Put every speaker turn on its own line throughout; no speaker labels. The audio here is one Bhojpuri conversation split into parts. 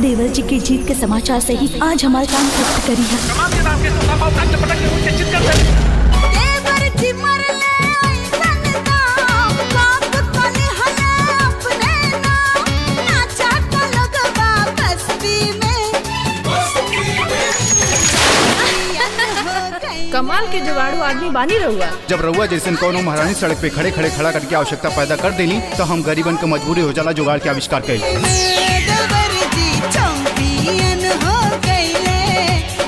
देवर जी के जीत के समाचार से ही आज हमारे काम तृप्त करी है।
देवर जी मरले ऐसन दाम, बाप कली हले अपने नाम, नाचा का लगवा बस्ती में।
कमाल के जुगाड़ू आदमी बानी रहुआ।
जब रउआ जैसन कौनो महारानी सड़क पे खड़े खड़े खड़ा करके आवश्यकता पैदा कर देली तो हम गरीबन के मजबूरी हो जाला जुगाड़ के आविष्कार कइल।
देवर जी चैंपियन हो गईले,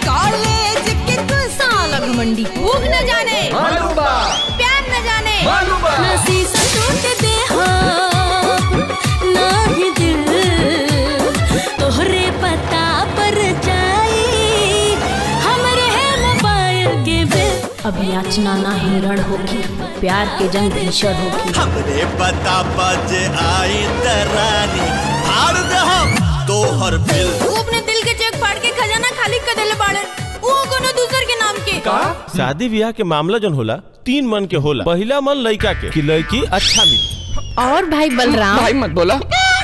कॉलेज के तू
साला घमंडी, भूख न जाने, प्यार न जाने।
ना शीशा टूट दे ना ही दिल तोहरे पता पर जाई हमरे है मोबाइल के बिल।
अब याचना ना ही रण होगी, प्यार के जंग भीषण होगी।
हमरे पता बजे आई तरानी फाड़ दे हम तोहर बिल।
वो अपने दिल के चेक फाड़ के खजाना खाली कर देले बाड़न, वो कोनो दूसर के नाम के।
शादी ब्याह के मामला जन होला तीन मन के होला। पहला मन लड़का के कि लड़की अच्छा मिली।
और भाई बलराम,
भाई मत बोला,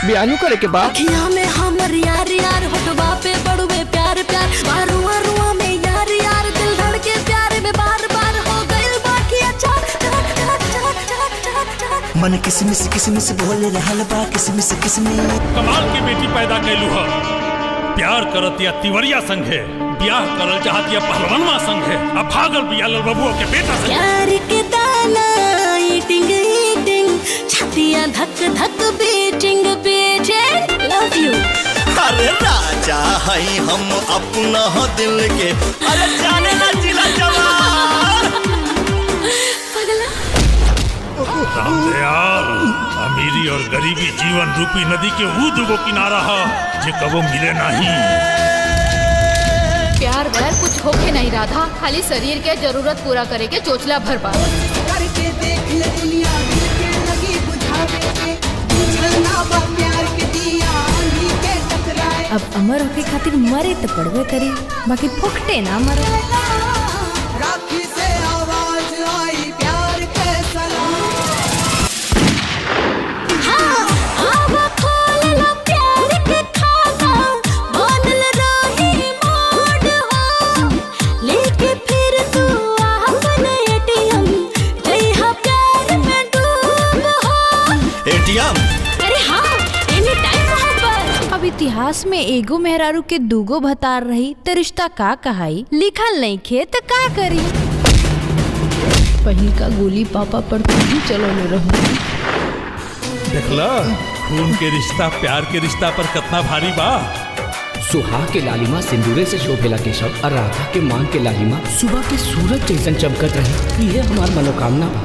बयानू करे के बाद।
अखियाँ में हमर यार यार, होठवा पे बड़ुए प्यार प्यार, रुआ रुआ में यार यार, दिल धड़के प्यार में बार बार हो गइल बाकी अच्छा।
मन किसमिस किसमिस बोल रहल बा, किसमिस किसमिस।
कमाल की बेटी पैदा कैलू ह। प्यार करतिया तिवरिया संगे, ब्याह करल चाहतिया पहलवनवा संगे, अब भागल बिया लाल बबुआ के बेटा संगे।
प्यार के दाना ईटिंग ईटिंग, छातियां धक धक बीटिंग बीटिंग, लव you.
अरे राजा है हम अपना दिल के, अरे जाने ना जिला जवान।
पगला
रामदयाल, अमीरी और गरीबी जीवन रूपी नदी के ऊ दुगो किनारा ह जे कबो मिले नहीं।
प्यार व्यार कुछ होके नहीं राधा, खाली शरीर के जरूरत पूरा करे के चोचला भर पा।
करके देख ले दुनिया दिल के लगी बुझावे के, बुझल ना बा प्यार के दिया आंधी के टकराए।
अब अमर होके खातिर मरे तो पड़बे करी, बाकी फुकटे ना मरे।
राखी से आवाज आई प्यार के सलाम।
हाँ आवा खोल लो प्यार के खाता, बनल रही मोड हो, लेके फिर तू आपन एटीएम जइहा प्यार में डूब हो।
एटीएम?
अरे हाँ, एनी टाइम मोहब्बत।
अब इतिहास में एगो मेहरारू के दूगो भतार रही तो रिश्ता का कहाई, लिखल नहीं खे तो का करी।
पहिल का गोली पापा पर तू ही चलौले रहू।
देखला खून के रिश्ता प्यार के रिश्ता पर कितना भारी बा।
सुहा के लालिमा सिंदूरे से शोभेला केशव, और राधा के मांग के लालिमा सुबह के सूरज जैसन चमकत रहे, ये हमार मनोकामना बा।